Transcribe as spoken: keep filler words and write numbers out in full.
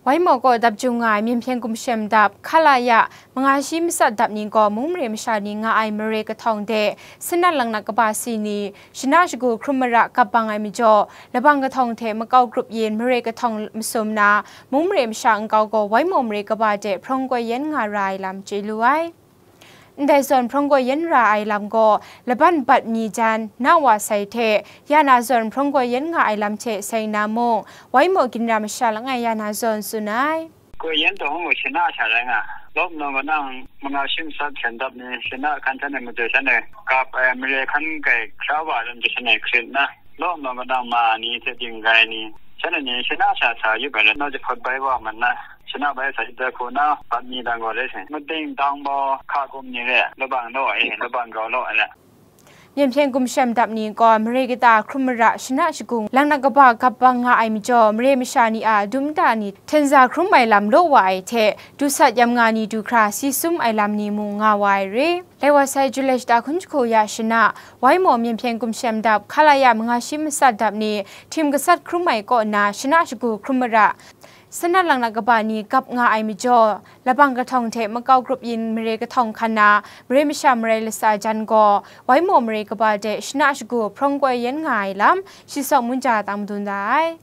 Waimaw kaw dap jung nga ai Myen Hpyen Gumshem dap, Khalaya manga shi matsat dap ni gaw mung mare masha ni nga ai mare kahtawng de, Sinat Laknak kaba si ni, shana shagu hkrum mara kap bang ai majaw, labang kahtawng hte makau grup yin mare kahtawng masum na, mung mare masha nkau gaw Waimaw mare kaba de hprawng koi yen nga ra ai lam chye lu ai. Ndai zawn hprawng koi yen ra ai lam gaw, laban bat ni jan na wa sai hte, ya na zawn hprawng koi yen nga ai lam hte sai nna mung, Waimaw ginra masha langai ya na zawn tsun ai. Koi yen taw ngu shana sha rai nga, lawm law kanang manga shi matsat hpyen dap ni, shana hkan htan e majaw shan e, kap ai mare hkan kai hkra wa lam jaw shan e hkrit nna, lawm law kanang ma ni hte ting gai ni, shan e ni shana sha sa yup ai rai, nau jahpawt bai wa man na, shana bai sa yup ai hku na, bat ni dang gaw rai sai, mating dang baw hka gum ni re, labang law e, labang grau law e. Myen Hpyen Gumshem dap ni gaw mare kata hkrum mara shana shagu laknak kaba kap bang nga ai majaw, mare masha ni a dum nta ni htenza hkrum ai lam law wa ai hte, dusat yam nga ni du hkra si sum ai lam ni mung nga wa ai re. Lai wa sai Julai shata hkun jahku ya shana, Waimaw Myen Hpyen Gumshem dap, Khalaya manga shi matsat dap ni htim gasat hkrum ai kaw na shana shagu hkrum mara, Sinat Laknak kaba ni kap nga ai majaw, labang kahtawng hte makau grup yin mare kahtawng hkan na, mare masha marai lasa jan gaw, Waimaw mare kaba de shana shagu hprawng koi yen nga ai lam, shi sawng munja tang madun da ai.